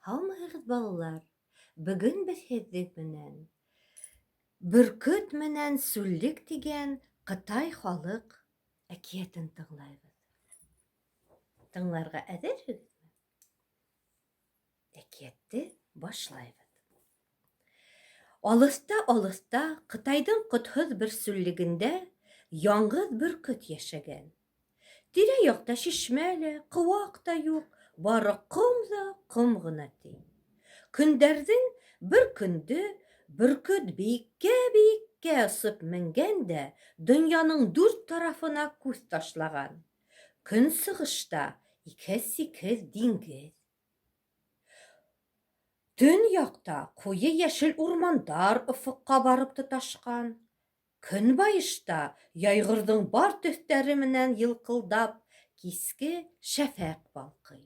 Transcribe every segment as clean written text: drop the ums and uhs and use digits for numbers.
Һаумыһығыҙ, балалар! Бөгөн беҙ һеҙҙең менән Бөркөт менән Сүллек тигән Ҡытай халыҡ әкиәтен тыңлайбыҙ. Тыңларға әҙерһегеҙме? Әкиәтте башлайбыҙ. Алыҫта-алыҫта Ҡытайҙың ҡотһоҙ бер сүллегендә яңғыҙ бөркөт йәшәгән. Тирә-яҡта шишмә лә, ҡыуаҡ та юҡ, бары ҡом да ҡом ғына, ти. Көндәрҙең бер көндө бөркөт бейеккә-бейеккә осоп менгән дә донъяның дүрт тарафына күҙ ташлаған. Көнсығышта икһеҙ-сикһеҙ диңгеҙ. Төньяҡта ҡуйы йәшел урмандар офоҡҡа барып тоташҡан. Көнбайышта йәйғорҙоң бар төҫтәре менән йылҡылдап киске шәфәҡ балҡый.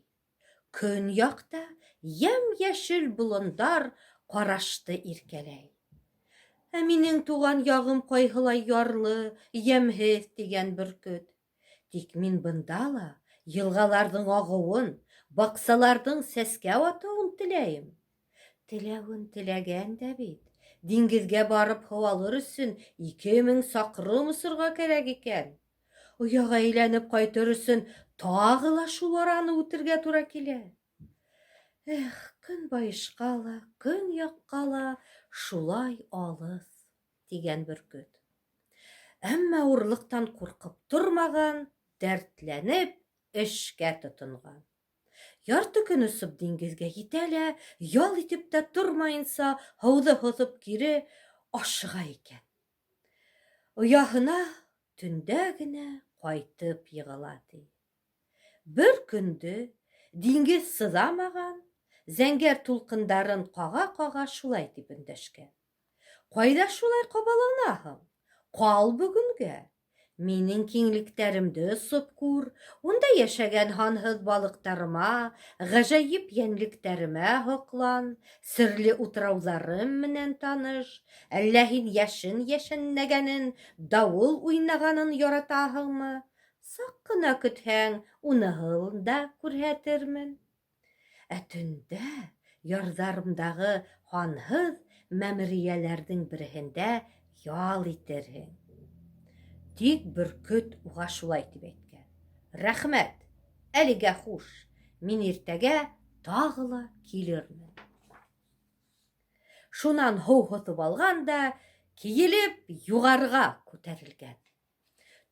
Көньяҡта йәм-йәшел болондар ҡарашты иркәләй. Ә минең туған яғым ҡайһылай ярлы, йәмһеҙ, тигән бөркөт. Тик мин бында ла йылғаларҙың ағыуын, баҡсаларҙың сәскә атыуын теләйем. Теләүен теләгән дә бит. Диңгеҙгә барып һыу алыр өсөн 2000 саҡрым осорға кәрәк икән. Ояға әйләнеп ҡайтыр өсөн тағы ла шул араны үтергә тура килә. Эх, көнбайышҡа ла, көньяҡҡа ла шулай алыҫ, тигән бөркөт. Әммә ауырлыҡтан ҡурҡып тормаған, дәртләнеп эшкә тотонған. Ярты көн осоп диңгеҙгә етә лә, ял итеп тә тормайынса, һыуҙы һоҫоп кире ашыға икән. Ояһына төндә генә ҡайтып йығыла, ти. Бер көндө диңгеҙ сыҙамаған, зәңгәр тулҡындарын ҡаға-ҡаға шулай тип өндәшкән. Ҡайҙа шулай ҡабаланаһың? Ҡал бөгөнгә. Минең киңлектәремде осоп күр, унда йәшәгән һанһыҙ балыҡтарыма, ғәжәйеп йәнлектәремә һоҡлан, серле утрауҙарым менән таныш. Әллә һин йәшен йәшенләгәнен, дауыл уйнағанын яратаһыңмы? Саҡ ҡына көтһәң, уныһын да күрһәтермен. Ә төндә ярҙарымдағы һанһыҙ мәмерйәләрҙең береһендә ял итерһең. Тик бөркөт уға шулай тип әйткән. Рәхмәт, әлегә хуш, мин иртәгә тағы ла килермен. Шунан һыу һоҫоп алған да, киелеп, юғарыға күтәрелгән.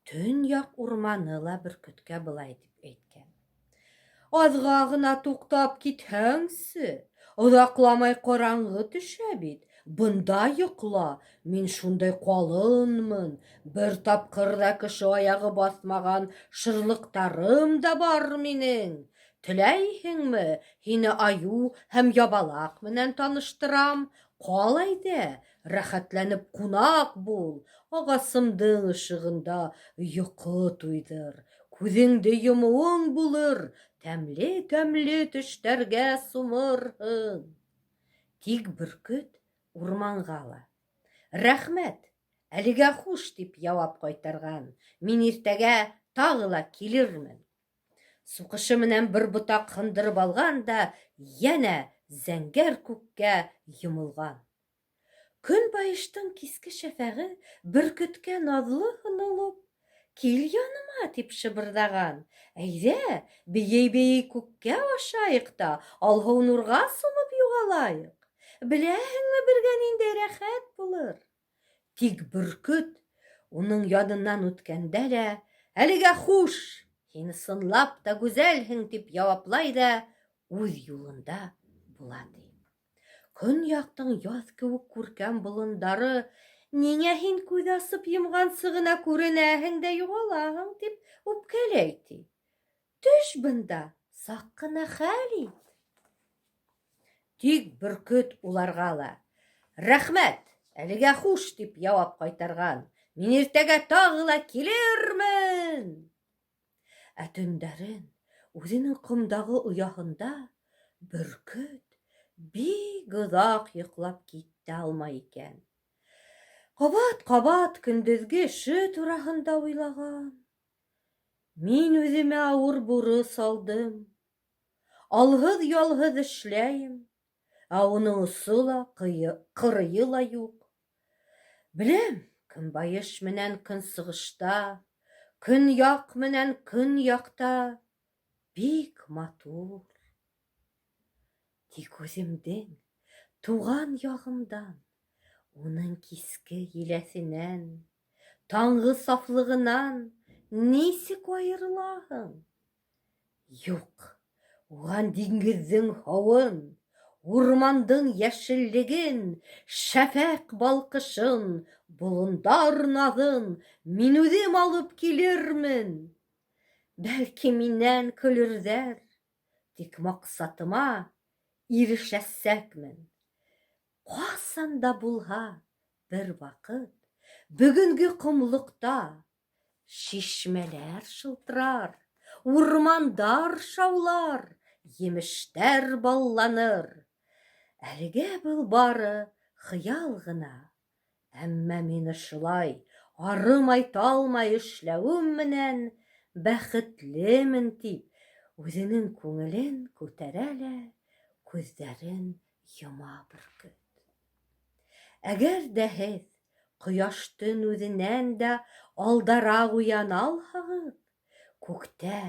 Төньяҡ урманы ла бөркөткә былай тип әйткән. Аҙға ғына туҡтап китһәңсе, оҙаҡламай ҡараңғы төшә бит. Бында йоҡла, мин шундай ҡалынмын, бер тапҡыр ҙа кеше аяғы баҫмаған шырлыҡтарым да бар минең. Теләйһеңме, һине айыу һәм ябалаҡ менән таныштырам. Ҡал әйҙә, рәхәтләнеп ҡунаҡ бул, ағасымдың ышығында йоҡо туйҙыр, күҙеңде йомоуың булыр, тәмле-тәмле төштәргә сумырһың. Тик бөркөт урманға ла. Рәхмәт, әлегә хуш, тип яуап ҡайтарған. Мин иртәгә тағы ла килермен. Суҡышы менән бер ботаҡ һындырып алған да йәнә зәңгәр күккә йомолған. Көнбайыштың киске шәфәғе бөркөткә наҙлы һонолоп, Кил яныма, дип шыбырҙаған. Әйҙә, бейей-бейей күккә ашайыҡ та алһыу нурға сумып юғалайыҡ. Беләһеңме, бергә ниндәй рәхәт булыр. Тик бөркөт уның яныннан үткәндә лә, әлегә хуш, һин ысынлап та гүзәлһең, дип яуаплай ҙа үҙ юлында була, ти. Көньяҡтың яҙ кеүек күркәм болондары ниңә һин күҙ асып йомғансы ғына күренәһең дә юғалаһың, тип үпкәләй, ти. Төш бында, саҡ ҡына хәл ит. Тик бөркөт уларға ла, Рәхмәт, әлегә хуш, тип яуап ҡайтарған. Мин иртәгә тағы ла килермен. Ә төндәрен үҙенең ҡомдағы ояһында бөркөт бик оҙаҡ йоҡлап китә алмай икән. Ҡабат-ҡабат көндөҙгө эше тураһында уйлаған. Мин үҙемә ауыр бурыс алдым. Алһыҙ-ялһыҙ эшләйем, ә уның осо ла, ҡырыйы ла юҡ. Беләм, көнбайыш менән көнсығышта, көньяҡ менән көньяҡта бик матур. Тик үҙемдең туған яғымдан, уның киске еләҫенән, таңғы сафлығынан нисек айырылаһың? Юҡ, уға диңгеҙҙең һыуын, урмандың йәшеллеген, шәфәҡ балҡышын, болондар наҙын мин үҙем алып килермен. Бәлки, минән көлөрҙәр, тик маҡсатыма ирешәсәкмен. Ҡасан да булһа бер ваҡыт бөгөнгө ҡомлоҡта шишмәләр шылтырар, урмандар шаулар, емештәр балланыр. Әлегә был бары хыял ғына. Әммә мин ошолай арымай-талмай эшләүем менән бәхетлемен, тип үҙенең күңелен күтәрә лә күҙҙәрен йома бөркөт. Әгәр ҙә һеҙ ҡояштың үҙенән дә алдараҡ уяна алһағыҙ, күктә,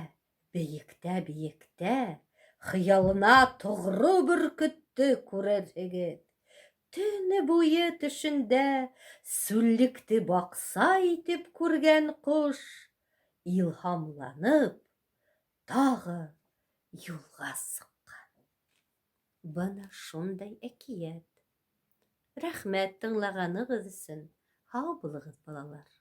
бейектә-бейектә хыялына тоғро бөркөттө күрерһегеҙ. Төнө буйы төшөндә сүллекте баҡса итеп күргән ҡош, илһамланып, тағы юлға сыҡҡан. Бына шундай әкиәт. Рәхмәт тыңлағанығыҙ өсөн. Һау булығыҙ, балалар.